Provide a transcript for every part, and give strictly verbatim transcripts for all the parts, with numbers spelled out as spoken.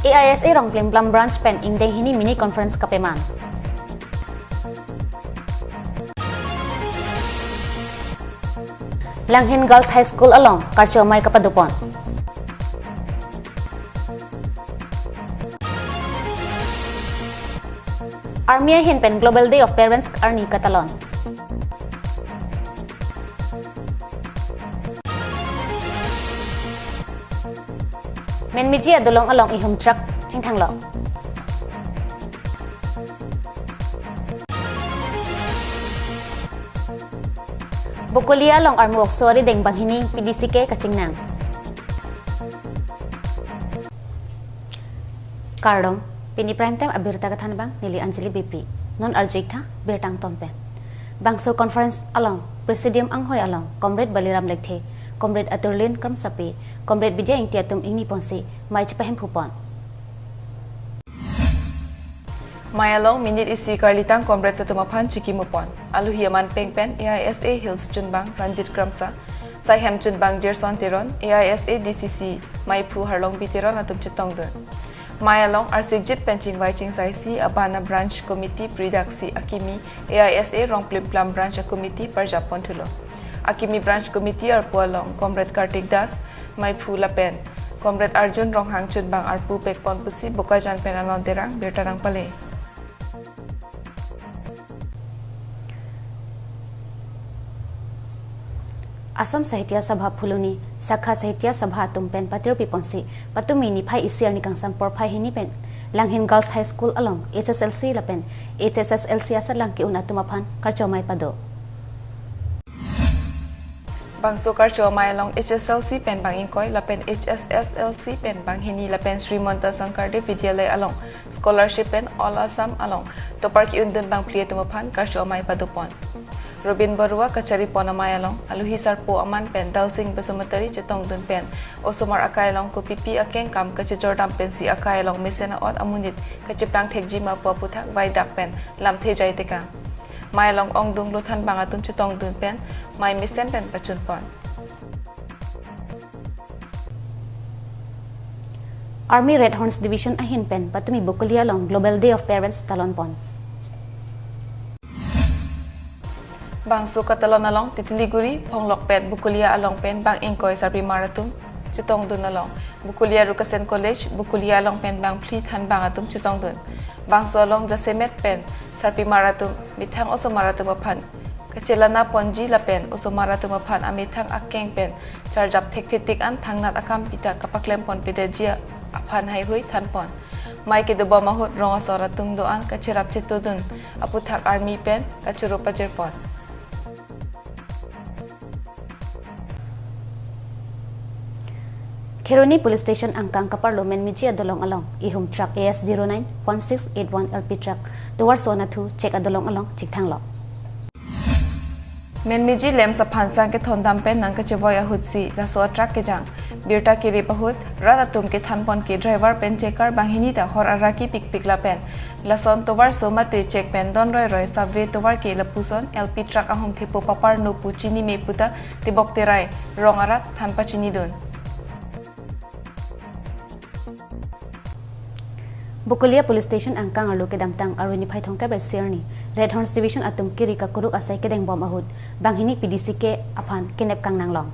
A I S A Rongplimplam Branch pen ingdeng hini mini conference kapeman. Langhin Girls High School along karcho amei kapadopon. Army ahin pen Global Day of Parents arni katalon. Menmiji adolong along ihum truck chingthanglo. Bokolia along armu okso arideng banghini P D C K kachingnang. Kardom, pini prime time abirta kethan abang neli Anjali Beypi. Non arju-ik tha birta angton pen. Bangso conference along, Presidium anghoi along, Comrade Baliram Lekthe, Comrade Aturlin Kramsapi, Comrade Bidya Ingti atum ingniponsi amei chepahemphu pon. Amei along minit isi karlitang comrades atum aphan chikimupon. Aluhi aman peng pen A I S A Hills chunbang Ranjit Kramsa, Saihem chunbang Jerson Teron, A I S A D C C meiphu Harlongbi Teron atum chetongdun. Amei along arsikjit pen chingvai chingsaisi abana branch committee pridaksi akimi A I S A Rongplimplam branch a committee parjap ponthulo. Akimi branch committee arpu along Comrade Kartik Das meiphu lapen Comrade Arjun Ronghang chunbang arpu pekpon pusi Bokajan pen Anon Terang birta nangpale. Assam Sahitya Sabha Phuloni, Sakha Sahitya Sabha atum pen patirpiponsi, patumi niphai isi arni kangsam porphai hini pen Langhin Girls High School along H S L C lapen H S S L C asatlang ke-un atum aphan karcho amei pado. Bangso karcho amei along H S L C pen bang ingkoi lapen H S S L C pen banghini lapen Srimanta Sankardev Vidyalaya along scholarship pen All Assam along topar ke-undun bangphli atum aphan karcho amei padopon. Robin Barua kacharipon amei along aluhi sarpo aman pen Dalsing Basumatary chetongdun pen osomar akai along kopipi akengkam kachechordam pensi akai along mesen a'ot amonit kacheplang thekji ma pu aputhak vaidak pen lamthe jai tekang. Amei along ongdung lo thanbang atum chetongdun pen amei mesen pen pachunpon. Army Red Horns Division ahin pen patumi Bokolia along Global Day of Parents talonpon. Bangso katalon along Titiliguri, Phonglokpet, Bokolia along pen bang ingkoi sarpimar atum chetongdun along Bokolia Rukasen College, Bokolia along pen bangphli thanbang atum chetongdun. Bangso along jasemet pen sarpimar atum methang osomar atum aphan kachelana ponji lapen osomar atum aphan amethang akeng pen charjap thekthetik an thangnat akam pita kapaklem ponpedetji aphan haihui thanpon. Amei kedobom ahut rong asor atum do-an kacherap chetodun aputhak army pen kachoro pajirpon. Kheroni Police Station angkang kaparlo Menmiji adolong along ihum truck A S zero nine one six eight one L P truck tovar so-an athu chek adolong along chingthanglo. Menmiji lamps aphan sang kethondam pen nangkachevoi ahutsi laso a truck kejang. Birta kirip ahut rat atum kethanpon ke driver pen chek-ar banghini ta hor araki pikpik lapen lason tovar so mate chek pen don roiroi save tovar ke lapuson L P truck ahum thepo paparno pu chinime puta tebok terai rong arat than pachinidun. Bokolia Police Station angkang arlo kedamtang arni niphai thomkep ra isi arni Red Horns Division atum kiri kakuruk asai kedengbom ahut banghini P D C K aphan kenep kangnanglong.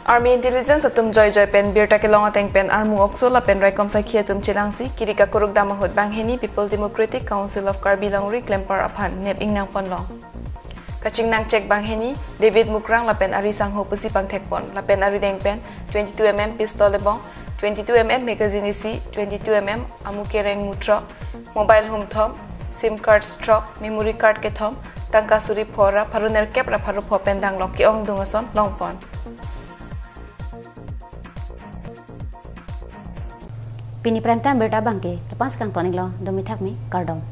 Army intelligence atum joijoi pen birta kelong ateng pen armu okso lapen raikom sakhi atum chelangsi kiri kakuruk dam ahut banghini People Democratic Council of Karbi Longri Klempar aphan nep ingnangponlong. Kachingnang chek banghini David Mukrang lapen ari sangho pusi pangthekpon lapen arideng pen twenty-two M M pistol ebong twenty-two M M magazine isi, twenty-two M M amu kereng mutrok, mobile humthom, sim card throk, memory card kethom, tangka suri pho ra pharo nerkep ra pharo pho pen danglok ke-ongdung ason longpon. Pini prime time birta abangke lapu-an si kangton-iklo, do mithak me, kardom.